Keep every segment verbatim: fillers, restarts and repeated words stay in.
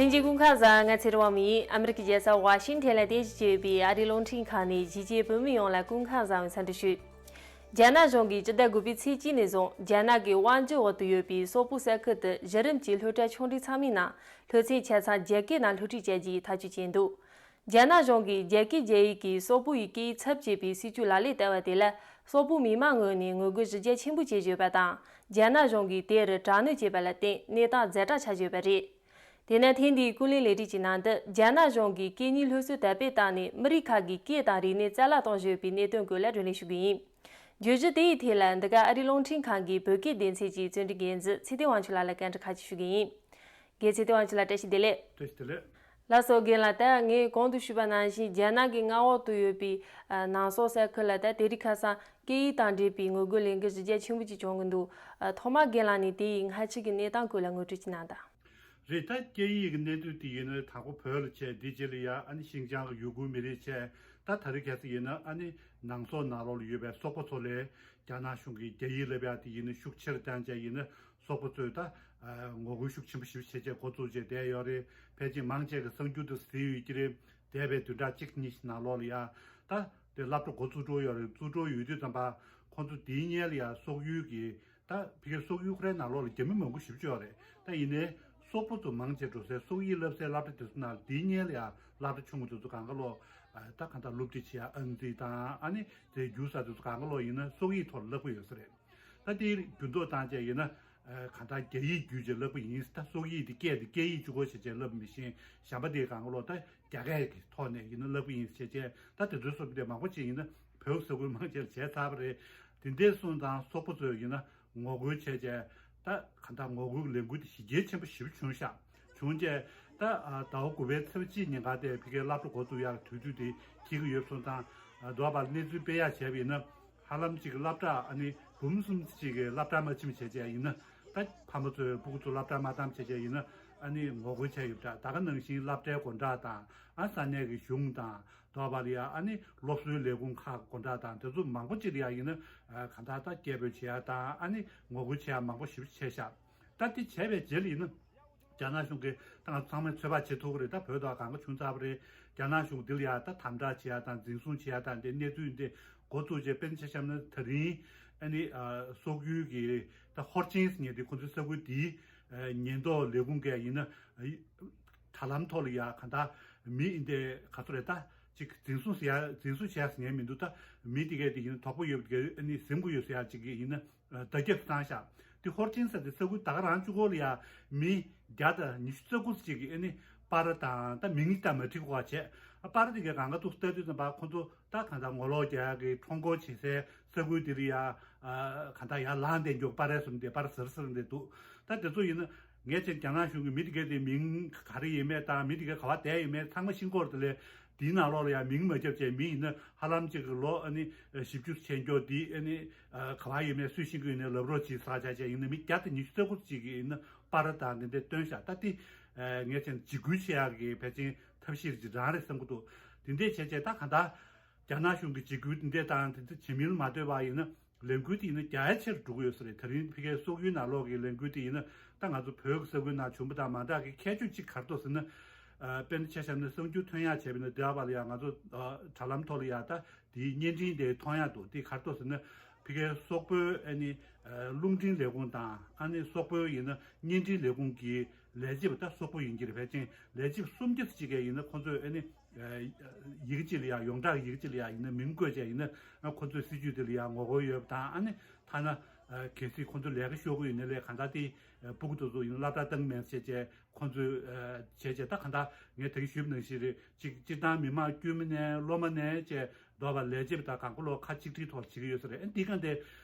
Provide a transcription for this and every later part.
ལྷན་རྒྱས་སྐུ་ཁམས་བཟང་། ང་ཚེ་རིང་དབང་མོ་ཡིན། ཨ་མི་རི་ཀའི་རྒྱལ་ས་ཝ་ཤིང་ཐན་ལ་རྟེན་གཞི་བྱས་ཡོད་པའི་ཨ་རིའི་རླུང་འཕྲིན་ཁང་ནས་གཞིས་བྱེས་བོད་མི་ཡོངས་ལ་སྐུ་ཁམས་བཟང་བའི་འཚམས་འདྲི་ཞུ། རྒྱ་ནག་གཞུང་གིས་སྤྱི་ཟླ་དགུ་པའི་ཚེས་གཅིག་ནས་བཟུང་རྒྱ་ནག་གི་དབང་སྒྱུར་འོག་ཏུ་ཡོད་པའི་སོག་པོ་ས་ཁུལ་དུ་གཞི་རིམ་གྱི་སློབ་གྲྭ་ཆུང་འབྲིང་ཚང་མའི་ནང་སློབ་ཚན་ཆ་ཚང་རྒྱ་སྐད་ནང་སློབ་ཁྲིད་བྱ་རྒྱུའི་ཐག་གཅོད་བྱས་འདུག་རྒྱ་ནག་གཞུང་གིས་རྒྱ་སྐད་རྒྱག་ཡས་ཀྱི་སོག་པོ་ཡི་སྐད་ཡིག་ཚབ་བྱེད་པའི་སྲིད་ཇུས་ལག་ལེན་བསྟར་བ་དེ་ལ་སོག་པོ་མི་མང་ངོས་ནས་ངོ་རྒོལ་གཞི་རྒྱ་ཆེན་པོ་བྱེད་བཞིན་ཡོད་པ་དང་། རྒྱ་ནག་གཞུང་གིས་དེར་དྲག་གནོན་བྱས་པ་ལ་བརྟེན་གནས་སྟངས་ཛ་དྲག་ཆགས་བཞིན་ཡོད་པ་རེད། དེས་ན་ཐེངས་འདིའི་ཀུན་གླེང་ལས་རིམ་གྱི་ནང་དུ་རྒྱ་ནག་གཞུང་གིས་སྐད་གཉིས་སློབ་གསོའི་དར་སྤེལ་བཏང་ནས་མི་རིགས་ཁག་གི་སྐད་དང་རིག་གནས་རྩ་བརླག་གཏོང་བཞིན་ཡོད་པའི་གནད་དོན་སྐོར་ལ་བགྲོ་གླེང་ཞུ་གི་ཡིན། བརྗོད་གཞི་དེའི་ཐད་ལ་འདི་ག་ཨ་རིའི་རླུང་འཕྲིན་ཁང་གི་བོད་སྐད་སྡེ་ཚན་གྱི་རྩོམ་སྒྲིག་འགན་འཛིན་ཚེ་བརྟན་དབང་ཕྱུག་ལགས་ལ་བཀའ་འདྲི་ཁག་ཅིག་ཞུ་གི་ཡིན། རྒན་ཚེ་བརྟན་དབང་ཕྱུག་ལགས་བཀྲ་ཤིས་བདེ་ལེགས། བཀྲ་ཤིས་བདེ་ལེགས། ལགས་སོ། རྒན་ལགས། ད་ངས་གོང་དུ་ཞུས་པ་ནང་བཞིན་རྒྱ་ནག་གི་མངའ་འོག་ཏུ་ཡོད་པའི་ཨ་ནང་སོག་ས་ཁུལ་ལ་ད་དེ་རིང་ཁ་སང་སྐད་ཡིག་དང་འབྲེལ་བའི་ངོ་རྒོལ་ལས་འགུལ་གཞི་རྒྱ་ཆེན་པོ་ཅིག་བྱུང་གི་འདུག་ཨ་ཐོག་མར་རྒན་ལགས་ནས་དེ་ཡི་སྔ་ཕྱི་གི་གནས་སྟངས་སྐོར་ལ་ངོ་སྤྲོད་ཅིག་གནང་དང་། རེད། ད་སྐད་ཡིག་གི་གནད་དོན་དེ་ཡིན་ན་དང་པོ་བོད་ལ་བྱས། དེ་རྗེས་ལ་ཡ་ཨ་ནི་ཤིན་ཅང་གི་ཡུ་གུར་མི་རིགས་བྱས། ད་ད་རེས་ཁ་སང་ཡིན་ན་ཨ་ནི་ནང་སོག་ནང་ལོགས་ལ་ཡོད་པའི་སོག་པོ་ཚོ་ལ་རྒྱ་ནག་གཞུང་གིས་རྒྱ་ཡིག་བསླབ་ཡ་དེ་ཡིན་ན་ཤུགས་ཆེར་བཏང་བྱས་ཡིན་ན། སོག་པོ་ཚོས་ད་ཨ་ངོ་རྒོལ་ཤུགས་ཆེན་པོ་ཞེ་པོ་བྱས་བྱས་འགོ་བཙུགས་བྱས་བསྡད་ཡོད་རེད། ཕལ་ཆེར་མང་ཆེ་གི་གསར་འགྱུར་དུ་གཟིགས་ཡོད་ཀྱི་རེད། འདས་པའི་བདུན་ཕྲག་གཅིག་གཉིས་ནང་ལོགས་ལ་ཡ་ད་དེ་སློབ་གྲྭ་འགོ་བཙུགས་འགྲོ་ཡོད་རེད། བཙུགས་འགྲོ་ཡོད་དུས་ཙམ་པ་ཁོང་ཚོ་དེའི་སྔོན་ལ་ཡ་སོག་ཡུལ་གྱི་ད་ཕ་གིའི་སོག་ཡུལ་ཁོ་རའི་ནང་ལོགས་ལ་རྒྱ་མི་མང་པོ་ཞེ་པོ་ཅིག་ཡོད་རེད། ད་ཡིན་ནའི་སོག་པོ་ཚོ་མང་ཆེ་འགྲོ་སའི་སོག་ཡིག་བསླབ་སའི་སློབ་གྲྭ་དེ་ཚོ་ནང་དེའི་སྔོན་ལ་ཡང་སློབ་གྲྭ་ཆུང་ངུ་དེ་ཚོ་གང་ག་ལོ་ད་གང་ལྟར་སློབ་ཁྲིད་བྱེད་ཡ་ཨང་རྩིས་དང་། ཨ་ནི་དེ་རྒྱུགས་ས་དེ་ཚོ་གང་ག་ལོ་ཡིན་ན་སོག་ཡིག་ཐོག་ལ་བསླབ་ཀྱི་ཡོད་ས་རེད། ད་དེའི་འགྱུར་ལྡོག་བཏང་བྱས་ཡིན་ན་གང་ལྟར་རྒྱ་ཡིག་བརྒྱུད་བྱས་བསླབ་ཀྱི་ཡིན། ད་སོག་ཡིག་དེ་སྐད་དེ་སྐད་ཡིག་གཅིག་པོ་བྱས་བྱས་བསླབ་མི་ཤེས། གཞན་པ་དེ་གང་ག་ལོ་ད་རྒྱ་སྐད་ཀྱི་ཐོག་ནས་ཡིན་ན་བསླབ་ཀྱི་ཡིན་བྱས་བྱས། ད་དེ་ཚོའི་སོག་པོ་དེ་མང་པོ་ཅིག་ཡིན་ན་བོད་ས་ཁུལ་མང་ཆེར་བྱས་ཚར་བ་རེད། དེ་འདྲ་སོང་ཙང་སོག་པོ་ཚོས་ཡིན་ན་ངོ་རྒོལ་བྱས་བྱས། ད་གང་ལྟར་ངོ་རྒོལ་ལས་འགུལ་དེ་གཞི་རྒྱ་ཆེན་པོ་ཞེ་པོ་བྱུང་ཤག་བྱུང་བྱས་ད་ཨ་ཟླ་བ་དགུ་པའི་ཚེས་པ་གཅིག་ཉིན་ཁ་དེ་ཕ་གིའི་སློབ་གྲྭ་འགོ་འཛུགས་ཡག་དུས་ཚོད་དེ་འཁེལ་གྱི་ཡོད་སོང་ཙང་། ཨ་འདོད་པ་གནས་ཚུལ་སྤེལ་ཡག་བྱས་པ་ཡིན་ན་ཧ་ལམ་གཅིག་གི་སློབ་གྲྭ་ཨ་ནི་འབུམ་གསུམ་གཅིག་གི་སློབ་གྲྭ་མ་ཕྱིན་བྱས་བྱས་ཡིན་ན། ད་ཕ་མ་ཚོས་སྤུ་གུ་ཚོ་སློབ་གྲྭ་མ་བཏང་བྱས་བྱས་ཡིན་ན་ཨ་ནི་ངོ་རྒོལ་བྱས་ཡོད་པ་འདྲ། ད་ག་ནང་བཞིན་སློབ་གྲྭའི་སྒོ་འགྲམ་དང་། ཨ་ས་གནས་ཀྱི་གཞུང་དང་། འདོད་པ་ལ་ཡ་ཨ་ནི་སློབ་གསོའི་ལས་ཁུངས་ཁག་སྒོ་འགྲམ་དང་དེ་ཚོ་མང་པོ་ཅིག་ལ་ཡ་ཡིན་ན་ཨ་གང་ལྟར་ད་སྐད་འབོད་བྱེད་ཡ་དང་། ཨ་ནི་ངོ་རྒོལ་བྱེད་ཡ་མང་པོ་ཞེ་པོ་བྱས་ཤག་ད་དེ་བྱས་པའི་རྗེས་ལ་ཡིན་ན་རྒྱ་ནག་གཞུང་གིས། ད་ང་ཚོ་ཚང་མས་ཚོད་དཔག་བྱེད་ཐུབ་ཀྱི་རེད། ད་བོད་དང་གང་ག་བྱུང་ཚར་བ་རེད། རྒྱ་ནག་གཞུང་འདི་ལ་ཡ་ད་དམ་དྲག་བྱེད་ཡ་དང་འཛིན་བཟུང་བྱེད་ཡ་དང་དེ་གནས་ཚུལ་འདི་འགོ་བཙུགས་བྱས། དཔེར་ན་ཆ་བཞག་ན་ད་རིང་ཨ་ནི་ཨ་སོག་ཡུལ་གྱི་ད་ཧོར་ཆེན་ཟེར་མཁན་དེ་ཁོ་ཚོའི་ས་ཁུལ་དེའི་ཨ་ཉེན་རྟོག་ལས་ཁུངས་ཀྱིས་ཡིན་ན་ཨ་དྲ་ལམ་ཐོག་ལ་ཡ་གང་ལྟར་མི་འདི་ག་ཚོད་རེད། ད་ཅིག་འཛིན་བཟུང་ཟེར་ཡ། འཛིན་བཟུང་བྱས་ཟེར་མཁན་མི་འདུག་ད་མི་དེ་གས་དེ་ཡིན་ན་དོགས་པ་ཡོད་པ་དེ་གས་ཨ་ནི་ཟིན་དགོས་ཡོད་ཟེར་ཡ་ཅིག་གི་ཡིན་ན་ཨ་བརྡ་ཁྱབ་བཏང་ཤག་དེ་ཧོར་ཆེན་ཟེར་དེ་ས་ཁུལ་ད་ག་རང་གཅིག་པོ་ལ་ཡ་མི་བརྒྱ་དང་ཉི་ཤུ་རྩ་དགུ་ཅིག་གིས་ཨ་ནི་པར་དང་ད་མིང་ཡིག་དང་མ་འཁྲིལ་བ་བྱས། ཨ་པར་དེ་གས་གང་ག་འདུག་ལྟ་དུས་ཙམ་པ་ཁོ་ཚོ་ད་གང་ལྟར་ངོ་ལོག་རྒྱག་གི་ཁྲོམ་སྐོར་བྱེད་སའི་ས་ཁུལ་དེ་ལ་ཡ་ཨ་གང་ལྟར་ཡར་ལངས་བསྡད་མགྱོགས་པར་རེད་བཟུང་སྟེ་པར་ཟུར་ཟུར་འདི་འདུག་ད་དེ་ཚོ་ཡིན་ན་ངས་བྱས་རྒྱ་ནག་གཞུང་གི་མི་དེ་གས་དེ་མིང་ག་རེ་ཡིན་མེད་དང་མི་དེ་གས་ག་བ་བསྡད་ཡོད་མེད་ཚང་མ་ཤེས་ཀྱི་ཡོད་རེད། དེ་ལས་དེའི་ནང་ལོགས་ལ་ཡང་མིང་མ་ཁྱབ་བྱས། མི་ཡིན་ན་ཧ་ལམ་ཅིག་གི་ལོ་ཨ་ནི་བཞི་བཅུ་ཕྱིན་མགྱོགས་དེ་ཨ་ནི་ག་བ་ཡོད་མེད་སུས་ཤེས་ཀྱི་ཡོད་ནའི་ལབ་རོགས་གྱིས་ཟེར་བྱས་བྱས་ཡིན་ན་མི་བརྒྱ་དང་ཉི་ཤུ་རྩ་དགུ་ཅིག་གིས་ཡིན་ན་པར་དང་དེ་འདྲ་བཏོན་ཤག་ད་དེ་ངས་བྱས་འཇིགས་སྐུལ་བྱེད་ཡག་གི་ཕལ་ཆེར་ཐབས་ཤེས་ཅིག་རང་རེད་བསམ་གྱི་འདུག་དེ་འདྲས་བྱས་བྱས་ད་གང་ལྟར་རྒྱ་ནག་གཞུང་གི་འཇིགས་སྐུལ་དེ་འདྲས་དང་དེ་འདྲ་བྱེད་མིན་མ་ལྟོས་པ་ཡིན་ན། ལས་འགུལ་དེ་ཡིན་ན་རྒྱ་ཆེར་འགྲོ་གི་ཡོད་ས་རེད། དེ་རིང་ཕ་གིའི་སོག་ཡུལ་ནང་ལོགས་ཀྱི་ལས་འགུལ་དེ་ཡིན་ན་ད་ང་ཚོ་བོད་ཀྱི་ས་ཁུལ་ནང་བྱུང་བ་དང་མ་འདྲ་གི་ཁྱད་ཆོས་གཅིག་ག་རེ་འདུག་ཟེར་ན། ཨ་དཔེར་ན་ཆ་བཞག་ན་གསར་འགྱུར་ཐོན་ཡག་བྱས་པ་ཡིན་ན་དེ་བ་ལ་ཡང་ང་ཚོ་ཨ་དྲ་ལམ་ཐོག་ལ་ཡང་ད་དེའི་བརྙན་འཕྲིན་དེ་མཐོང་ཡག་འདུག་དེ་ག་རེ་འདུག་ཟེར་ན་ཕ་གིའི་སོག་པོའི་ཨ་ནི་ཨ་རླུང་འཕྲིན་ལས་ཁུངས་དང་། ཨ་ནི་སོག་པོའི་ཡིན་ན་བརྙན་འཕྲིན་ལས་ཁུངས་ཀྱི་ལས་བྱེད་པ། ད་སོག་པོ་ཡིན་གྱི་རེད། ཕལ་ཆེར་ལས་བྱེད་པ་སུམ་བརྒྱ་ཙམ་ཅིག་གིས་ཡིན་ན་ཁོང་ཚོས་ཨ་ནི། ཡིག་ཆ་ལ་ཡང་ཡོངས་གྲགས་ཡིག་ཆ་ལ་ཡང་ཡིན་ན་མིང་བཀོད་བྱས་ཡིན་ན་ཁོ་ཚོའི་སྲིད་ཇུས་དེ་ལ་ཡང་ངོ་རྒོལ་ཡོད་པ་དང་། ཨ་ནི་ཐ་ན་གལ་སྲིད་ཁོ་ཚོ་ལས་ཀ་ཤོར་གྱི་ཡོད་ན་ལས་གང་ལྟར་དེ་སྤུ་གུ་དེ་ཚོ་ཡིན་ན་སློབ་གྲྭ་བཏང་མེད་བྱས་བྱས་ཁོ་ཚོས་བྱས་བྱས། ད་གང་ལྟར་ངས་ད་གིན་ཞུས་པ་ནང་བཞིན་རེད། གཅིག་སྤྱིར་བཏང་མི་མང་དཀྱུས་མ་ནས་སློབ་མ་ནས་བྱས་འདོད་པ་ལས་བྱེད་པ་དང་གང་ག་ལོག་ཁ་གཅིག་སྒྲིལ་ཐོག་བྱེད་ཀྱི་ཡོད་ས་རེད། ཨ་ནི་འདི་ག་འདྲ་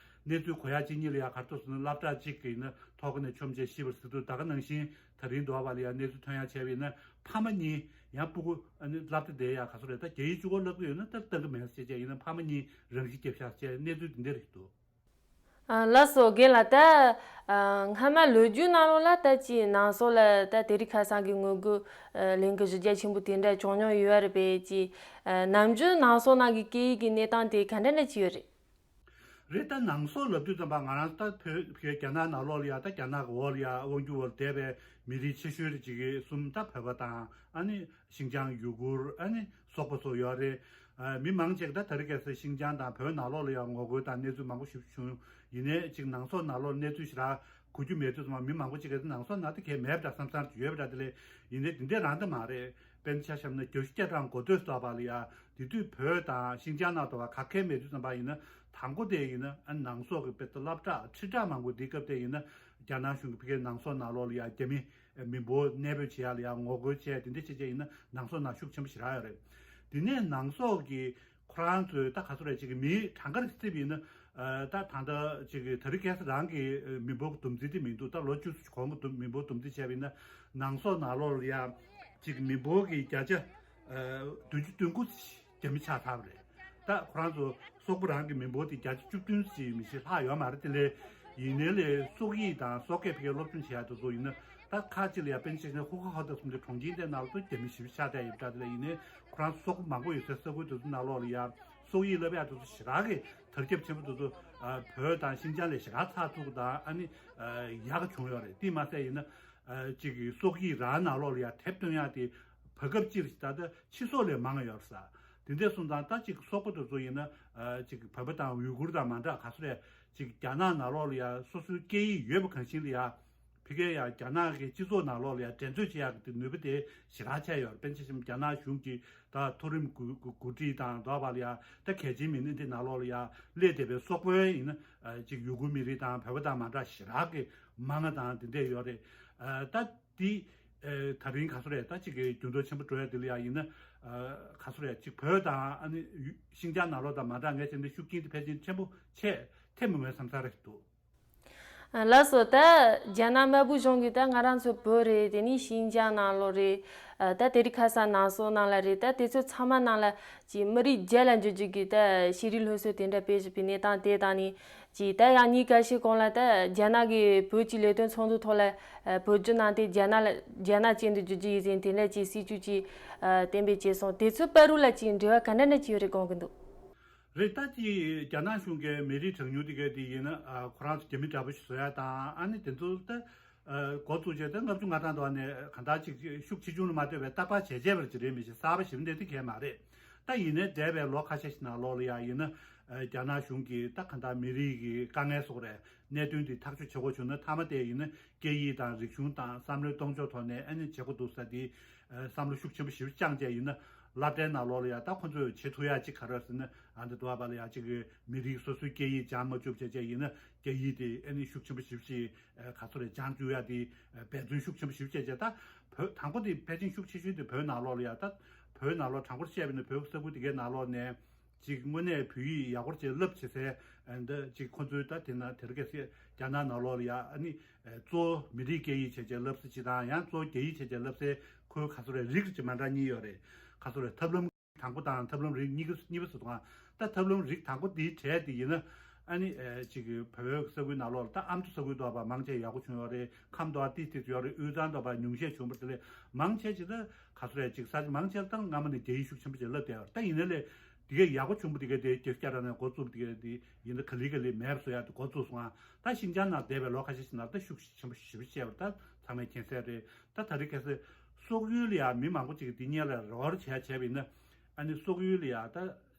གནས་ཚུལ་གོ་ཡག་གཅིག་གཉིས་ལ་ཡང་ག་རེ་འདུག་ཟེར་ན་སློབ་གྲྭ་གཅིག་གི་ཡིན་ན་ཐོག་ནས་ཆོམ་ཆས་ཤི་བར་ཟེར་འདུག་ད་ག་ནང་བཞིན་ད་རིང་འདོད་པ་ལ་ཡང་གནས་ཚུལ་ཐོན་ཡག་བྱས་པ་ཡིན་ན་ཕ་མ་གཉིས་ཡང་སྤུ་གུ་ཨ་ནི་སློབ་གྲྭ་དེ་ཡང་ག་ཚོད་རེད། ད་རྒྱ་ཡིག་གཅིག་པོ་སློབ་ཀྱི་ཡོད་ན་ད་བཏང་གི་མེད་ཟེར་བྱས་ཡིན་ན་ཕ་མ་གཉིས་རང་ཤི་བརྒྱབ་ཤག་ཅེས་གནས་ཚུལ་འདི་འདྲ་རེད་འདུག་ཨ་ལགས་སོ། རྒན་ལགས། ད་ཨ་སྔ་མ་ལོ་རྒྱུས་ནང་ལོགས་ལ་ད་ཅིག་ནང་སོག་ལ་ད་དེ་རིང་ཁ་སང་གི་ངོ་རྒོལ་ཨ་ལས་འགུལ་གཞི་རྒྱ་ཆེན་པོ་དེ་འདྲ་བྱུང་མྱོང་ཡོད་རེད་པས། ཅིག་ཨ་ནམ་རྒྱུན་ནང་སོག་ནང་གི་སྐད་ཡིག་གི་གནས་སྟངས་དེ་ག་འདྲ་འདྲ་ཅིག་ཡོད་རེད། རེད། ད་ནང་སོག་ལབ་དུས་ཙམ་པ་ང་རང་ད་བོད་བོད་རྒྱ་ནག་ནང་ལོགས་ལ་ཡ། ད་རྒྱ་ནག་གི་འོག་ལ་ཡ་དབང་སྒྱུར་འོག་ལ་བསྡད་པའི་མི་རིགས་ཆེ་ཤོས་རེ་ཅིག་གི་གསུམ། ད་བོད་པ་དང་ཨ་ནི་ཤིང་ཅང་ཡུ་གུར་ཨ་ནི་སོག་པོ་སོགས་ཡོད་རེད། ཨ། མི་མང་ཆེ་གིས་ད་དེ་རིང་ཁ་སང་ཤིང་ཅང་དང་བོད་ནང་ལོགས་ལ་ཡ་ངོ་རྒོལ་དང་གནས་ཚུལ་མང་པོ་ཞིག་བྱུང་། ཡིན་ནའི་ཅིག་ནང་སོག་ནང་ལོགས་གནས་ཚུལ་ཞེ་དྲག་གོ་རྒྱུ་མེད་དུས་ཙམ་པ་མི་མང་པོ་ཅིག་གིས་ནང་སོག་ནང་ད་གས་མེད་པ་འདྲ་བསམ་བསམ་ཡོད་པ་འདྲ། དེ་ལས་ཡིན་ནའི་དེ་འདྲ་རང་ད་མ་རེད། དཔེར་ན་ཆ་བཞག་ན་བརྒྱད་ཅུ་གྱ་གྲངས་འགོ་སྟོད་སོགས་པ་ལ་ཡ། དེ་དུས་བོད་དང་ཤིང་ཅང་ནང་དུ་བ་ག་གས་མེད་དུས་ཙམ་པ་ཡིན་ན། དང་པོ་དེ་ཡིན་ན་ཨ་ནང་སོག་གི་དཔེ་ད་སློབ་གྲྭ་ཁྲིད་གྲྭ་མང་པོ་འདི་སྐབས་དེ་ཡིན་ན་རྒྱ་ནག་གཞུང་གི་ཕ་གིའི་ནང་སོག་ནང་ལོགས་ལ་ཡ་རྒྱ་མི་མི་འབོར་གནས་སྤོས་བྱེད་ཡ་ལ་ཡ་ངོ་རྒོལ་བྱས། དེ་འདྲ་བྱས་བྱས་ཡིན་ན་ནང་སོག་ནང་ཤུགས་ཆེན་པོ་ཞེ་དྲག་ཡོད་རེད། དེ་ནས་ནང་སོག་གི་ཁོ་རང་ཚོའི་ད་ག་ཚོད་རེད། ཅིག་གི་མི་གྲངས་ཀ་རེ་བརྩིས་པ་ཡིན་ན། ཨ། ད་ད་ལྟ་ཅིག་གི་དེ་རིང་ཁ་སང་རང་གི་མི་འབོར་བསྡོམས་རྩིས་དེ་མི་འདུག་ད་ལོ་བཅུ་གོང་གི་བསྡོམས་མི་འབོར་བསྡོམས་རྩིས་བྱས་པ་ཡིན་ན་ནང་སོག་ནང་ལོགས་ལ་ཡ་ཅིག་མི་འབོར་གྱི་བརྒྱ་ཆ་ཨ་བདུན་ཅུ་དོན་དགུ་རྒྱ་མི་ཆགས་ཚར་བ་རེད། ད་ཁོ་རང་ཚོ་སོག་པོ་རང་གི་མི་འབོར་དེ་བརྒྱ་ཆ་བཅུ་བདུན་ཙམ་མི་ཤེས་ལྷག་ཡོད་མ་རེད། དེ་ལས་ཡིན་ནའི་ལས་སོག་ཡིག་དང་སོག་སྐད་ཕ་གིར་སློབ་སྦྱོང་བྱེད་ཡ་དེ་ཚོ་ཡིན་ན། ད་ཁ་ཅིག་ལ་ཡ་དཔེར་ན་ཆ་བཞག་ན་ཧུ་ཁ་ཧོ་ད་གསུམ་དེ་གྲོང་ཁྱེར་དེ་ནང་ལ་ཚོ་རྒྱ་མི་ཞེ་པོ་ཆགས་བསྡད་ཡོད་པ་འདྲ། དེ་ལས་ཡིན་ནའི་ཁོ་རང་སོག་པོ་མང་པོ་ཡོད་སའི་ས་ཁུལ་དེ་ཚོ་ནང་ལོགས་ལ་ཡ་སོག་ཡིག་བསླབ་ཡ་དེ་ཚོ་ཞེ་དྲག་གི་དར་ཁྱབ་ཆེན་པོ་དེ་ཚོ། ཨ། བོད་དང་ཤིན་ཅང་ལས་ཞེ་དྲག་ཚགས་ཚུད་དང་ཨ་ནི་ཨ་ཡག་ག་བྱུང་ཡོད་རེད། དེ་མ་ཟད་ཡིན་ན་ཨ་ཅིག་གི་སོག་ཡིག་རང་ནང་ལོགས་ལ་ཡ་དེབ་སྟོན་ཡ་དེ་བར་སྐབས་སྤྱིར་ད་ལྟ་ཕྱི་སོག་ལས་མང་ཡོད་ས། དེ་འདྲ་སོང་ཙང་ད་ཅིག་སོག་པོ་དེ་ཚོ་ཡིན་ན་ཨ་ཅིག་བོད་པ་དང་ཡུ་གུར་དང་མ་འདྲ་ག་ཚོད་རེད། ཅིག་རྒྱ་ནག་ནང་ལོགས་ལ་ཡ་སོ་སོའི་སྐད་ཡིག་ཡོད་པ་གང་ཤེས་ལ་ཡ། ཕ་གིར་ཡང་རྒྱ་ནག་གི་སྤྱི་ཚོགས་ནང་ལོགས་ལ་ཡང་འགྲན་རྩོད་བྱེད་ཡག་གི་ནུས་པ་དེ་ཞེ་དྲག་ཆགས་ཡོད་རེད། དཔེར་ན་ཆ་བཞག་ན་རྒྱ་ནག་གཞུང་གི་ད་མཐོ་རིམ་འགོ་འགོ་འགོ་ཁྲིད་དང་འདྲ་བ་ལ་ཡང་ད་གལ་ཆེན་མི་སྣ་འདི་ནང་ལོགས་ལ་ཡང་སླེབས་བསྡད་པའི་སོག་པོའི་ཡིན་ན་ཅིག་ཡུ་གུར་མི་རིགས་དང་བོད་པ་དང་མ་འདྲ་ཞེ་དྲག་གི་མང་ང་དང་དེ་འདྲས་ཡོད་རེད། ད་འདི་ད་རིང་ག་ཚོད་རེད། ད་ཅིག་གི་འགྱུར་ལྡོག་ཆེན་པོ་འགྲོ་ཡ་འདི་ལ་ཡང་ཡིན་ན་ག་ཚོད་རེད། ཅིག་བོད་དང་ཨ་ནི་ཤིན་ཅང་ནང་ལོགས་དང་མ་འདྲ་ངས་བྱས་ན་ཤུགས་རྐྱེན་དེ་ཕལ་ཆེར་ཆེན་པོ་ཆེ་ཐེབས་མི་འོས་བསམ་ས་རེད་འདུག་ལགས་སོ། ད་རྒྱ་ནག་དམར་པོ་གཞུང་གིས་ད་ང་རང་ཚོ་བོད་རེད། དེ་ནས་ཤིན་ཅང་ནང་ལོགས་རེད། ཨ། ད་དེ་རིང་ཁ་སང་ནང་སོག་ནང་ལ་རེད། ད་དེ་ཚོ་ཚང་མ་ནང་ལ་ཅིག་མི་རིགས་རྒྱ་ལ་འཇུག་རྒྱུ་གི་ད་ཤེས་རིག་སློབ་གསོ་དེ་འདྲ་སྤེལ་བཞིན་པའི་གནས་སྟངས་དེ་དང་ནི་ཅིག་ད་ཡང་ཉིན་ཁ་ཤས་གོང་ལ་ད་རྒྱ་ནག་གི་བོད་ཀྱི་ལས་དོན་ཚོགས་འདུ་ཐོག་ལ། ཨ། བོད་བརྒྱུད་ནང་བསྟན་རྒྱ་ནག་ལ་རྒྱ་ནག་ཅན་དུ་བསྒྱུར་རྒྱུ་ཡིན་ཟེར་དེ་འདྲ་ཅིག་སྲིད་ཇུས་ཅིག་ཨ། གཏན་འབེབས་བྱས་སོང་། དེ་ཚོའི་བར་དུ་ལ་ཅིག་འབྲེལ་བ་ག་འདྲ་འདྲ་ཅིག་ཡོད་རེད་དགོངས་ཀྱི་འདུག་རེད། ད་ཅིག་རྒྱ་ནག་གཞུང་གིས་མི་རིགས་གྲངས་ཉུང་དེ་གའི་དེ་ཡིན་ན་ཨ། ཁོ་རང་ཚོ་རྒྱ་མི་འདྲ་པོ་ཞིག་བཟོ་ཡ་དང་ཨ་ནི་དེ་ཚོ་ད་ཨ། འགོ་བཙུགས་བྱས་ད་ལྔ་བཅུ་ང་གྲངས་དུ་བ་ནས་གང་ལྟར་ཅིག་ཤུགས་ཆེ་ཆུང་ལ་མ་ལྟོས་པའི་རྟག་པར་བྱས་བྱས་པ་ཅིག་རེད། མི་ཤེས་གསར་པ་ཞིག་འདི་འདི་གས་མ་རེད། ད་ཡིན་ནའི་འདས་པའི་ལོ་ཁ་ཤས་ཤིག་ནང་ལོགས་ལ་ཡ་ཡིན་ན་ཨ། རྒྱ་ནག་གཞུང་གིས་ད་གང་ལྟར་མི་རིགས་ཀྱི་དཀའ་ངལ་སོགས་རེད། གནད་དོན་འདི་ཐག་གཅོད་བྱེད་དགོས་བྱུང་ན་མཐའ་མ་དེ་ཡིན་ན་སྐད་ཡིག་དང་རིག་གཞུང་དང་བསམ་བློའི་གཏོང་ཕྱོགས་ཐོག་ནས་ཨ་ནི་བྱེད་དགོས་འདུག་ས་དེ་བསམ་བློ་ཤུགས་ཆེན་པོ་ཞེ་པོ་བཅངས་བྱས་ཡིན་ན་སློབ་གྲྭའི་ནང་ལོགས་ལ་ཡང་ད་ཁོ་ཚོས་བྱེད་ཐུབ་ཡ་གཅིག་ག་རེ་ཟེར་ན་ཨ་འདི་འདུག་བ་ལ་ཡང་གཅིག་གི་མི་རིགས་སོ་སོའི་སྐད་ཡིག་སྦྱང་མ་བཅུག་བྱས་བྱས་ཡིན་ན་སྐད་ཡིག་དེ་ཨ་ནི་ཤུགས་ཆེན་པོ་ཞེ་པོ་ཅིག་ག་ཚོད་རེད་སྦྱང་བཅུག་ཡ་དེ་འབད་བརྩོན་ཤུགས་ཆེན་པོ་ཞེ་པོ་བྱས་བྱས། ད་བོད་དང་པོ་དེ་ཕལ་ཆེར་ཤུགས་ཆེ་ཤོས་དེ་བོད་ནང་ལོགས་ལ་ཡང་ད་བོད་ནང་ལོགས་དྲང་པོ་བཤད་པ་ཡིན་ན་བོད་ས་ཁུལ་དེ་གའི་ནང་ལོགས་ནས། ཅིག་དངོས་གནས་བོད་ཡིག་ཡག་པོ་ཅིག་བསླབ་བྱེད་སའི་ཨ་འདི་ཅིག་ཁོ་ཚོའི་ད་དེ་ན་དེ་རིང་ཁ་སང་རྒྱ་ནག་ནང་ལོགས་ལ་ཡ་ཨ་ནི་གཙོ་བོ་མི་རིགས་སྐད་ཡིག་བྱས་བྱས་བསླབ་ས་ཅིག་དང་ཡང་གཙོ་བོ་རྒྱ་ཡིག་བྱས་བྱས་བསླབ་སའི་ཁོའི་ག་ཚོད་རེད་རིགས་ཅིག་མ་འདྲ་གཉིས་ཡོད་རེད། ག་ཚོད་རེད་ཐབས་ལམ་དང་པོ་དང་ཐབས་ལམ་རིགས་གཉིས་ཀ་གཉིས་པ་ཟེར་དུས་ད་ཐབས་ལམ་རིགས་དང་པོ་འདིའི་གྲས་དེ་ཡིན་ན་ཨ་ནི་ཅིག་བོད་ས་ཁུལ་ནང་ལོགས་ལ་ད་ཨ་མདོ་ས་ཁུལ་དུ་བ་མང་ཆེ་ཡག་པོ་བྱུང་ཡོད་རེད། ཁམས་དུ་བ་ཏིས་ཏིས་ཡོད་རེད། དབུས་གཙང་དུ་བ་ཉུང་ཤས་བྱུང་བ་དེ་ལས་མང་ཆེ་ཅིག་ད་ག་ཚོད་རེད་ཅིག་ས་ཆ་མང་ཆེ་ལ་ད་སྔ་མ་ནས་རྒྱ་ཡིག་ཤུགས་ཆེན་པོ་ཅིག་བསླབ་བསྡད་ཡོད་རེད། ད་ཡིན་ན་ལས། དེ་གས་ཡག་པོ་བྱུང་བ་དེ་གས་དེ་བརྒྱད་ཅུ་གྱ་གྲངས་ནས་འགོ་བཙུགས་པ་དེ་གས་དེ་ཡིན་ན་ག་ལེ་ག་ལེ་མེད་པ་བཟོ་ཡག་དེ་འགོ་བཙུགས་སོང་ང་། ད་ཤིན་ཅང་ནང་བསྡད་པའི་ལོ་ཁ་ཤས་ཤིག་ནང་ད་ཤུགས་ཆེན་པོ་ཞེ་པོ་བྱས་པ་ད་ཚང་མས་མཁྱེན་གསལ་རེད། ད་ད་རེས་ཁ་སང་སོག་ཡུལ་ལ་ཡ་མི་མང་པོ་ཅིག་གིས་དེ་གཉེར་ལ་རོགས་རམ་བྱས་བྱས་པ་ཡིན་ན་ཨ་ནི་སོག་ཡུལ་ལ་ཡ་ད་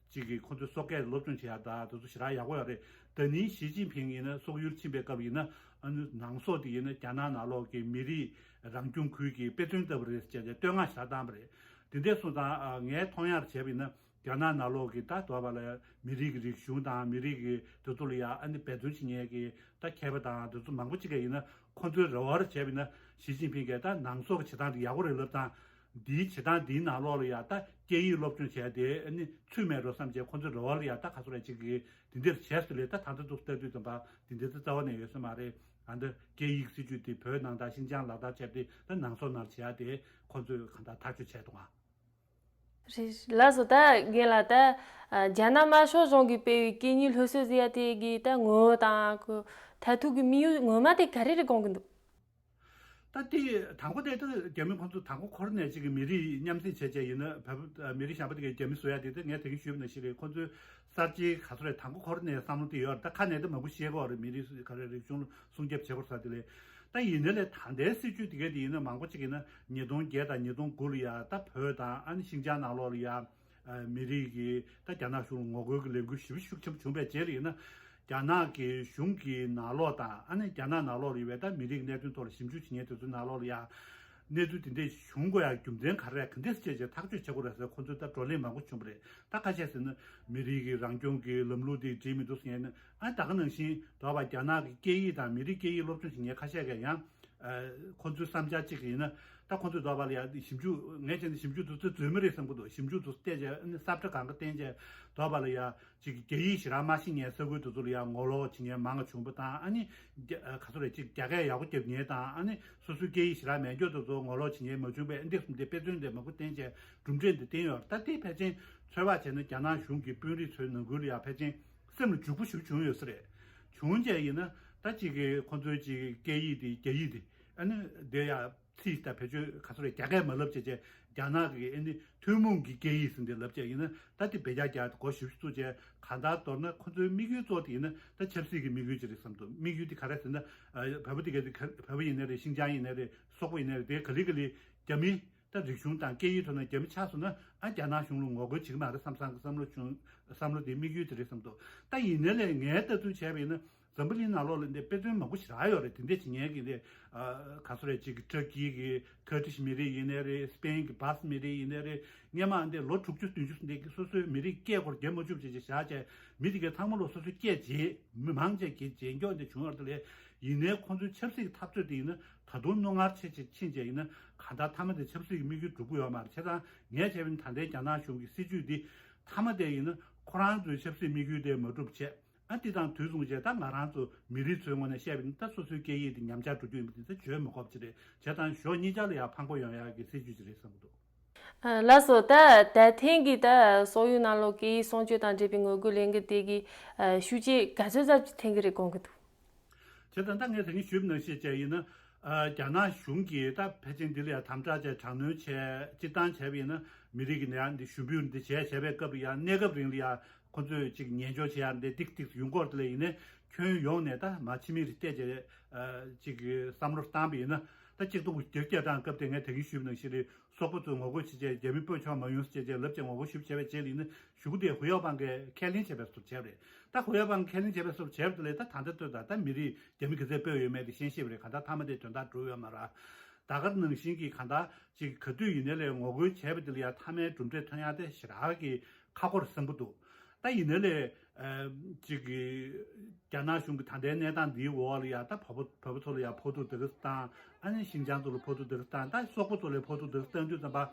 ཅིག་གིས་ཁོ་ཚོའི་སོག་སྐད་སློབ་སྦྱོང་བྱེད་ཡག་ད་དེ་ཚོ་ཞེ་དྲག་ཡག་པོ་ཡོད་རེད། ད་ནི་ཞི་ཅིན་ཕིང་ཡིན་ན་སོག་ཡུལ་ཕྱིན་པའི་སྐབས་ཡིན་ན་ཨ་ནི་ནང་སོག་དེ་ཡིན་ན་རྒྱ་ནག་ནང་ལོགས་ཀྱི་མི་རིགས་རང་སྐྱོང་ཁུལ་གྱི་དཔེ་མཚོན་ལྟ་བུ་རེད་ཅེས་བསྟོད་བསྔགས་ཞེ་དྲག་བཏང་བ་རེད། དེ་འདྲ་སོང་ཙང་ངས་མཐོང་ཡག་བྱས་པ་ཡིན་ན། རྒྱ་ནག་ནང་ལོགས་ཀྱི་ད་དོ་བ་ལ་མི་རིགས་ཀྱི་རིག་གཞུང་དང་མི་རིགས་ཀྱི་དེ་ཚོ་ལ་ཡ་ཨ་ནི་འབད་བརྩོན་བྱེད་མཁན་གྱི་ད་མཁས་པ་དང་དེ་ཚོ་མང་པོ་ཅིག་ག་ཡིན་ན་ཁོ་ཚོའི་རེ་བ་རེ་བྱས་པ་ཡིན་ན་ཞི་ཅིན་ཕིང་གིས་ད་ནང་སོག་གི་བྱེད་སྟངས་དེ་ཡག་པོ་རེད་ལབ་དང་། འདིའི་བྱེད་སྟངས་འདིའི་ནང་ལོགས་ལ་ཡ་ད་སྐད་ཡིག་སློབ་སྦྱོང་བྱས་ཏེ་ཨ་ནི་ཚུད་མེད་འགྲོ་བསམ་བྱས་ཁོ་ཚོའི་རེ་བ་ལ་ཡ་ད་ག་ཚོད་རེ་ཅིག་གི་དེ་འདིར་བྱས་སུ་ལས་ད་ད་ལྟ་འདུག་ལྟ་དུས་ཙམ་པ་དེ་འདྲ་ད་རྩ་བ་ནས་ཡོད་ས་མ་རེད། ཨ་འདི་སྐད་ཡིག་སྲིད་ཇུས་དེ་བོད་ནང་དང་ཤིན་ཅང་ལག་བསྟར་བྱས་ཏེ་ད་ནང་སོག་ནང་བྱེད་ཡ་དེ་ཁོ་ཚོས་གང་ལྟར་ཐག་གཅོད་བྱས་འདུག་ཨ། རེད། ལགས་སོ། ད་རྒན་ལགས་ད་རྒྱ་ནག་དམར་ཤོག་གཞུང་གིས་སྤེལ་བའི་སྐད་གཉིས་སློབ་གསོ་ཟེར་ཡ་དེ་གི་ད་ངོ་བོ་དང་ཁོ་མཐར་ཐུག་གི་དམིགས་ཡུལ་ངོ་མ་དེ་ག་རེ་རེད་དགོངས་ཀྱི་འདུག་ད་ ད་དེ་དང་པོ་དེ་ད་རྒྱ་མི་ཁོང་ཚོ་དང་པོ་འཁོར་ནས་ཅིག་གི་མི་རིགས་མཉམ་བསྲེས་བྱས་བྱས་ཡིན་ན། བོད་པ་མི་རིགས་གཞན་པ་དེ་གའི་རྒྱ་མི་བཟོ་ཡ་དེ། ད་ངས་དེ་གིན་ཞུས་པ་ནང་བཞིན་རེད། ཁོང་ཚོའི་གསར་བརྗེའི་ག་ཚོད་རེད། དང་པོ་འཁོར་ནས་བསམ་བློ་དེ་ཡོད་རེད། ད་ཁ་ནས་ད་མང་པོ་བཤད་ཀྱི་ཡོད་རེད། མི་རིགས་ག་རེ་རིག་གཞུང་ལ་སྲུང་སྐྱོབ་བྱེད་དགོས་ས་དེ་ལས། ད་ཡིན་ནའི་ལས་ད་ལྟའི་སྲིད་བྱུས་དེ་གའི་དེ་ཡིན་ན་མང་པོ་ཅིག་ཡིན་ན་ཉིས་སྟོང་བརྒྱད་དང་ཉིས་སྟོང་དགུ་ལ་ཡ་ད་བོད་དང་ཨ་ནི་ཤིན་ཅང་ནང་ལོགས་ལ་ཡ། ཨ། མི་རིགས་ཀྱི་ད་རྒྱ་ནག་གཞུང་ལ་ངོ་རྒོལ་གྱི་ལས་འགུལ་ཞེ་པོ་ཤུགས་ཆེན་པོ་བྱུང་བའི་རྗེས་ལ་ཡིན་ན། རྒྱ་ནག་གི་གཞུང་གི་ནང་ལོགས་དང་ཨ་ནི་རྒྱ་ནག་ནང་ལོགས་ལ་ཡོད་པའི་ད་མི་རིགས་ཀྱི་གནད་དོན་ཐོག་ལ་ཞིབ་འཇུག་བྱེད་མཁན་དེ་ཚོའི་ནང་ལོགས་ལ་ཡ། གནས་ཚུལ་དེ་འདྲ་བྱུང་དགོས་ཡ་རྒྱུ་མཚན་ག་རེ་རེད། ག་འདྲས་བྱས་བྱས་ཐག་གཅོད་བྱེད་དགོས་རེད་ཟེར་ཁོང་ཚོས་ད་བགྲོ་གླེང་མང་པོ་བྱུང་བ་རེད། ད་ཁ་ཤས་ཟེར་ན་མི་རིགས་ཀྱི་རང་སྐྱོང་གི་ལམ་ལུགས་དེ་འགྲིག་མི་འདུག་ཟེར་མཁན་ནི། ཨ། ད་ག་ནང་བཞིན་དོགས་པ་རྒྱ་ནག་གི་སྐད་ཡིག་དང་མི་རིགས་སྐད་ཡིག་སློབ་སྦྱོང་བྱེད་མཁན་ཁ་ཤས་ཀྱིས་ཡང་། ཨ། ཁོང་ཚོའི་བསམ་འཆར་གཅིག་ཡིན་ན། ད་ཁོང་ཚོས་དོགས་པ་ལ་ཡ་ཞིབ་འཇུག་ངས་བྱས་ན་ཞིབ་འཇུག་དེ་ཚོ་འཛོལ་མི་རེད་བསམ་གྱི་འདུག་ཞིབ་འཇུག་དེ་ཚོ་བལྟས་བྱས། ཨ་ནི་ས་ཁྲ་གང་ག་བསྟན་བྱས་དོགས་པ་ལ་ཡ་ཅིག་རྒྱ་ཡིག་ཞེ་དྲག་མ་ཤེས་མཁན་ས་ཁུལ་དེ་ཚོ་ལ་ཡ་ངོ་ལོག་བྱེད་མཁན་མང་བ་བྱུང་བ་དང་། ཨ་ནི་རྒྱ་ཨ། ག་ཚོད་རེད། ཅིག་རྒྱ་སྐད་ཡག་པོ་རྒྱབ་མཁན་དང་། ཨ་ནི་སོ་སོའི་སྐད་ཡིག་ཞེ་དྲག་མེད་མཁན་དེ་ཚོ་ངོ་ལོག་བྱེད་མཁན་མ་བྱུང་བའི་འདི་གསུམ་དེ་དཔེ་མཚོན་དེ་མང་པོ་བསྟན་བྱས་གྲུབ་འབྲས་འདི་བསྟན་ཡོད། ད་དེ་ཕལ་ཆེར་ཚོད་དཔག་བྱས་ན་རྒྱ་ནག་གཞུང་གི་དཔོན་རིགས་ཚོའི་ནང་ཁུལ་ལ་ཡ་ཕལ་ཆེར་སེམས་ལ་འཇུག་པོ་ཞིག་བྱུང་ཡོད་ས་རེད། བྱུང་བྱས་ཡིན་ན་ད་ཅིག་གི་ཁོང་ཚོའི་ཅིག་སྐད་ཡིག་དེ་རྒྱ་ཡིག་དེ། ཨ་ནི་དེ་ཡ་ཚིག་ད་བེད་སྤྱོད་ག་ཚོད་རེད། རྒྱ་སྐད་མ་ལབ་བྱས་བྱས་རྒྱ་ནག་གི་ཨ་ནི་ཐུན་མོང་གི་སྐད་ཡིག་ཟིན་དེ་ལབ་བྱས་ཡིན་ན། ད་དེ་བེད་སྤྱོད་རྒྱག་གོ་ཞིབ་བཙུགས་བྱས་གང་ལྟར་མདོར་ན་ཁོང་ཚོའི་དམིགས་ཡུལ་གཙོ་བོ་དེ་ཡིན་ན་ད་ཆབ་སྲིད་ཀྱི་དམིགས་ཡུལ་ཅིག་རེད་བསམ་འདུག་དམིགས་ཡུལ་དེ་ག་རེ་ཟེར་ན། ཨ། བོད་པ་དེ་ག་དེ་ག་བོད་པ་ཡིན་ནའི་རེད། ཤིན་ཅང་ཡིན་ནའི་རེད། སོག་པོ་ཡིན་ནའི་རེད། དེ་ག་ལེ་ག་ལེ་རྒྱ་མི། ད་རིག་གཞུང་དང་སྐད་ཡིག་ཐོག་ནས་རྒྱ་མི་ཆགས་སོང་ན། ཨ། རྒྱ་ནག་གཞུང་ལ་ངོ་རྒོལ་བྱེད་ཀྱི་མ་རེད་བསམ་བསམ་གྱི་བསམ་བློ་བྱུང་། བསམ་བློ་དེ་དམིགས་ཡུལ་དེ་རེད་བསམ་འདུག་ད་ཡིན་ནའི་ལས་ངས་ལྟ་ཚུལ་བྱས་པ་ཡིན་ན། འཛམ་བུ་གླིང་ནང་ལོགས་ལ་འདི་དཔེ་མཚོན་མང་པོ་ཞེ་དྲག་ཡོད་རེད། དེ་འདྲས་བྱེད་མཁན་གྱི་འདི། ཨ། ག་ཚོད་རེད། ཅིག་ཏུར་ཀི་གི་ཁར་ཌིཤ་མི་རིགས་ཡིན་ནའི་རེད། སི་པེན་གྱི་བཱ་སི་མི་རིགས་ཡིན་ནའི་རེད། སྔོན་མ་འདི་ལོ་དྲུག་ཅུ་བདུན་ཅུ་འདི་གི་སོ་སོའི་མི་རིགས་སྐད་སྐོར་རྒྱབ་མ་བཅུག་བྱས་བྱས་བཞག་བྱས། མི་དེ་གའི་ཚང་མ་ལོ་སོ་སོའི་སྐད་བརྗེད། མི་མང་ཆེ་གི་བརྗེད་འགྱོག་འདི་བྱུང་ཡོད་རེད་དེ་ལས། ཡིན་ནའི་ཁོང་ཚོའི་ཆབ་སྲིད་ཀྱི་འཐབ་རྩོད་དེ་ཡིན་ན། ད་དུང་རྣོ་ངར་ཆེ་ཆེ་ཕྱིན་བྱས་ཡིན་ན། གང་ལྟར་མཐའ་མ་དེ་ཆབ་སྲིད་ཀྱི་དམིགས་ཡུལ་འགྲུབ་ཀྱི་ཡོད་མ་རེད། བྱས་ཙང་ངས་བྱས་པ་ཡིན་ན་ད་ལྟའི་རྒྱ་ནག་གཞུང་གི་སྲིད་བྱུས་འདི་མཐའ་མ་དེ་ཡིན་ན་ཁོ་རང་ཚོའི་ཆབ་སྲིད་དམིགས་ཡུལ་དེ་མ་འགྲུབ་བྱས། ཨ། འདི་དང་དུས་མཚུངས་བྱས་ད་ང་རང་ཚོ་མི་རིགས་ཚོའི་ངོས་ནས་བཤད་པ་ཡིན་ན། ད་སོ་སོའི་སྐད་ཡིག་དེ་ཉམས་ཆག་འགྲོ་རྒྱུ་ཡིན་པ་དེ་ད་བརྗོད་མི་དགོས་པ་ཅིག་རེད། བྱས་ཙང་ཕྱོགས་གཉིས་ཆ་ལ་ཡང་ཕངས་པོ་ཡོང་ཡག་གི་སྲིད་བྱུས་ཅིག་རེད་བསམ་གྱི་འདུག་ཨ། ལགས་སོ། ད་ད་ཐེངས་ཀྱི་ད་སོག་ཡུལ་ནང་ལོགས་སྐད་ཡིག་སྲུང་སྐྱོབ་དང་འབྲེལ་བའི་ངོ་རྒོལ་ལས་འགུལ་དེ་གི་ཨ་ཤུགས་རྐྱེན་ག་ཚོད་ཙམ་ཞིག་ཐེབས་ཀྱི་རེད་དགོངས་ཀྱི་འདུག་བྱས་ཙང་ད་ངས་དེ་རིང་ཞུས་པ་ནང་བཞིན་བྱས་ཡིན་ན། ཨ། རྒྱ་ནག་གཞུང་གིས་ད་ཕལ་ཆེར་འདི་ལ་ཡང་དམ་དྲག་བྱས། དྲག་གནོན་བྱས། སྤྱིར་བཏང་བྱས་པ་ཡིན་ན་མི་རིགས་ཀྱི་ནད་ཡམས་འདི་ཞུ་འབོད་འདི་བྱས་བྱས་པའི་སྐབས་ལ་ཡང་གནས་སྐབས་རིང་ལ་ཡང་ཁོ་ཚོས་ཅིག་ཉན་འཇོག་བྱེད་ཡག་འདི་ཏིག་ཏིག་ཡོང་གི་ཡོད་རེད་དེ་ལས། ཡིན་ནའི་ཁྱོན་ཡོངས་ནས་ད་མ་ཕྱི་མིག་རེ་བལྟས་བྱས། ཨ། ཅིག་བསམ་བློ་བཏང་པ་ཡིན་ན། ད་གཅིག་སྟོང་དགུ་བརྒྱ་བརྒྱད་སྟོང་སྐབས་དེ་ངས་དེ་གིན་ཞུས་པ་ནང་བཞིན་རེད། སོག་པོ་ཚོས་ངོ་རྒོལ་བྱེད་བྱས། རྒྱ་མི་སྤོས་ཆོག་མ་ཡོང་ཟེར་བྱས་ལབ་བྱས་ངོ་རྒོལ་ཞིབ་བྱས་པའི་རྗེས་ལ་ཡིན་ན། གཞུག་གུ་དེ་ཧུའུ་ཡའོ་པང་གིས་ཁས་ལེན་བྱས་པའི་བཟོ་འདྲ་བྱས་པ་རེད། ད་ཧུའུ་ཡའོ་པང་ཁས་ལེན་བྱས་པའི་བཟོ་འདྲ་བྱས་པ་དེ་ལས་ད་ད་ལྟ་ལྟོས་དང་། ད་མི་རིགས་རྒྱ་མི་ག་ཚད་སྤོས་ཡོད་མེད་དེ་ཤེས་ཤེས་པ་རེད། གང་ལྟར་མཐའ་མ་དེ་དོན་དག་འགྲུབ་ཡོད་མ་རེད། ད་ག་ནང་བཞིན་གྱི་གང་ལྟར་ཅིག་ག་དུས་ཡིན་ནའི་ལས་ངོ་རྒོལ་བྱས་པ་དེ་ལ་ཡང་མཐའ་མའི་གྲུབ་འབྲས་ཐོན་ཡག་དེ་ཞེ་དྲག་གི་ཁག་པོ་རེད་བསམ་གྱི་འདུག་ད་ཡིན་ནའི་ལས། ཨ། ཅིག་གི་རྒྱ་ནག་གཞུང་གི་ད་ལྟའི་གནས་སྟངས་འདིའི་འོག་ལ་ཡ་ད་བོད་པ་བོད་པ་ཚོ་ལ་ཡ་ཕོག་ཐུག་འདི་ག་བཏང་། ཨ་ནི་ཤིན་ཅང་ཚོ་ལ་ཕོག་ཐུག་འདི་ག་བཏང་། ད་སོག་པོ་ཚོ་ལ་ཕོག་ཐུག་འདི་ག་བཏང་དུས་ཙམ་པ།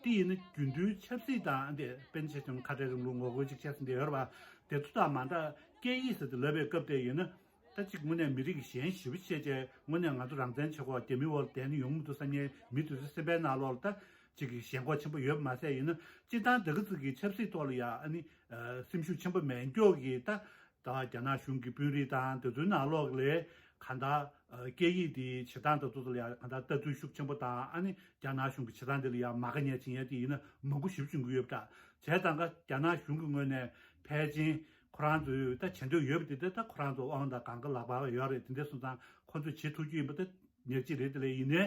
དེ་ཡིན་ན་རྒྱུན་མཐུད་ཆབ་སྲིད་དང་། ཨ། འདི་དཔེར་ན་ཆ་བཞག་ན་ཁ་བྲལ་རིང་ལུགས་ངོ་རྒོལ་ཅིག་བྱས་ཟིན་བསྡད་ཡོད་རེད་པ། དེ་ཚོ་དང་མ་འདྲ་སྐད་ཡིག་ཟེར་དེ་ལབ་པའི་སྐབས་དེ་ཡིན་ན། ད་ཅིག་དངོས་གནས་མི་རིགས་གཞན་ཞེ་པོ་ཅིག་བྱས་བྱས་དངོས་གནས་ང་ཚོ་རང་བཙན་བྱེད་དགོས། རྒྱ་མིའི་འོག་ལ་བསྡད་ན་ཡོང་མི་འདུག་བསམ་མཁན་མི་དེ་ཚོའི་སེམས་པའི་ནང་ལོགས་ལ་ད་ཅིག་གི་ཞེན་ཁོག་ཆེན་པོ་ཡོད་པ་མ་ཟད། ཡིན་ན་སྤྱིར་བཏང་དེ་ག་ཙམ་གྱི་ཆབ་སྲིད་ཐོག་ལ་ཡ། ཨ་ནི། ཨ། སེམས་ཤུགས་ཆེན་པོ་མེད་མཁན་གྱི་ད། ད་རྒྱ་ནག་གཞུང་གི་དཔོན་རིགས་དང་དེ་ཚོའི་ནང་ལོགས་ལ་གང་ལྟར། ཨ། སྐད་ཡིག་དེའི་བྱེད་སྟངས་དེ་ཚོ་ལ་ཡ་གང་ལྟར་ལྟ་ཚུལ་ཤུགས་ཆེན་པོ་དང་། ཨ་ནི་རྒྱ་ནག་གཞུང་གི་བྱེད་སྟངས་དེ་ལ་ཡ་མ་དགའ་ཉེས་བྱེད་མཁན་དེ་ཡིན་ན་མང་པོ་ཞེ་པོ་བྱུང་གི་ཡོད་པ་འདྲ། བྱས་ཙང་ཀ་རྒྱ་ནག་གཞུང་གི་ངོས་ནས་ཕལ་ཆེར་ཁོ་རང་ཚོས་ད་བྱེད་འདོད་ཡོད་པ་དེ། དེ་ད་ཁོ་རང་ཚོ་དབང་དང་གང་ག་ལག་པར་ཡོད་རེད། དེ་འདྲ་སོང་ཙང་ཁོ་ཚོས་བྱེད་ཐུབ་རྒྱུ་ཡིན་པ་དེ་ཉག་གཅིག་རེད། དེ་ལས་ཡིན་ནའི་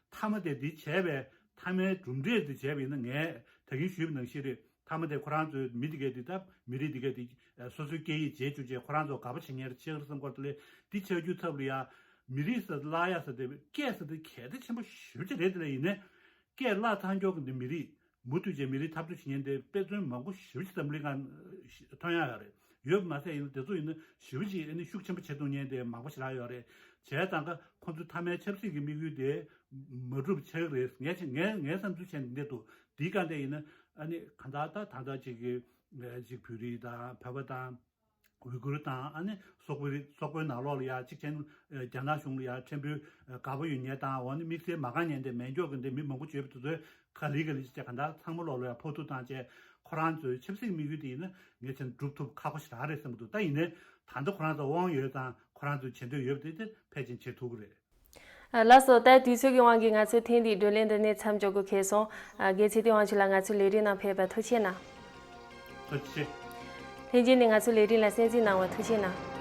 མཐའ་མ་དེ་འདི་བྱས་པའི་མཐའ་མའི་གྲུབ་འབྲས་འདི་བྱས་པ་ཡིན་ན། ངས་ད་གིན་ཞུས་པ་ནང་བཞིན་རེད། མཐའ་མ་དེ་ཁོ་རང་ཚོའི་མི་དེ་གས་དེ། ད་མི་རིགས་དེ་གས་དེ། ཨ། སོ་སོའི་སྐད་ཡིག་བརྗེད་བཅུག་བྱས་ཁོ་རང་ཚོ་དགའ་པོ་བྱེད་མཁན་རེ་ཆགས་རེད་བསམ་གྱི་ཡོད་རེད། དེ་ཆགས་རྒྱུའི་ཚབ་ལ་ཡ་མི་རིགས་ཟེར་བརླག་ཡ་ཟེར་དེ། སྐད་ཟེར་དེ་གལ་ཆེ་ཆེན་པོ་ཞེ་པོ་ཅིག་རེད། དེ་ལས་ཡིན་ནའི་སྐད་བརླག་ཚར་མཁན་གྱི་འདི་མི་རིགས། མུ་མཐུད་བྱས་མི་རིགས་འཐབ་རྩོད་བྱེད་མཁན་དེ་དཔེ་མཚོན་མང་པོ་ཞེ་པོ་ཅིག་འཛམ་གླིང་སྒང་ཐོན་ཡ་ཡོད་རེད། ཡོད་པ་མ་ཟད་ཡིན་ན་དེ་ཚོ་ཡིན་ན་ཞེ་པོ་ཅིག་ཨ་ནི་ཤུགས་ཆེན་པོ་བྱེད་ཐུབ་མཁན་དེ་མང་པོ་ཞེ་དྲག་ཡོད་རེད། བྱས་ཙང་ཀ་ཁོང་ཚོའི་མཐའ་མའི་ཆབ་སྲིད་ཀྱི་དམིགས་ཡུལ་དེ་མ་འགྲུབ་ཆགས་རེད། ངས་ངས་ངའི་བསམ་ཚུལ་བྱས་ནས་འདི་འདུག་འདིའི་སྒང་དེ་ཡིན་ན་ཨ་ནི་གང་ལྟར་ད་ད་ལྟ་ཅིག་གི་ཅིག་བོད་རིགས་དང་བོད་པ་དང་། ཝི་གུར་དང་། ཨ་ནི་སོག་པོའི་རི་སོག་པོའི་ནང་ལོགས་ལ་ཡ་གཅིག་བྱས་ན་རྒྱ་ནག་གཞུང་ལ་ཡ་ཕྲན་བུ་དགའ་པོ་ཡོད་མཁན་དང་། འོ་ནི་དམིགས་བསལ་མ་དགའ་མཁན་དེ་མེད་མཁན་གྱི་འདི་མི་མང་པོ་ཡོད་པ་དེ་ཚོས་ག་ལེ་ག་ལེ་བྱས་གང་ལྟར་ཚང་མ་ལོག་ལ་ཡ་ཕོག་ཐུག་བཏང་བྱས། ཁོ་རང་ཚོའི་ཆབ་སྲིད་དམིགས་ཡུལ་དེ་ཡིན་ན་ངས་བྱས་ན་སྒྲུབ་ཐུབ་ཁག་པོ་ཞེ་དྲག་རེད་བསམ་གྱི་འདུག་ད་ཡིན་ནའི་ད་ལྟ་ཁོ་རང་ཚོ་དབང་ཡོད་ཙང་ཁོ་རང་ཚོས་བྱེད་འདོད་ཡོད་པ་དེ་དེ་ཕལ་ཆེར་བྱེད་ཐུབ་ཀྱི་རེད། ཨ། ལགས་སོ། ད་དུས་ཚོད་ཀྱི་དབང་གིས་ང་ཚོའི་ཐེངས་འདིའི་བགྲོ་གླེང་འདི་ནས་མཚམས་འཇོག་དགོས་ཁེལ་སོང་། ཨ། རྒན་ཚེ་བརྟན་དབང་ཕྱུག་ལགས། ང་ཚོའི་ལས་རིམ་ནང་ཕེབས་པར་ཐུགས་རྗེ་གནང་། ཐུགས་རྗེ་ཆེ། ལྷན་རྒྱས་ནས་ང་ཚོའི་ལས་རིམ་ལ་གསན་གཟིགས་གནང་བར་ཐུགས་རྗེ་གནང་།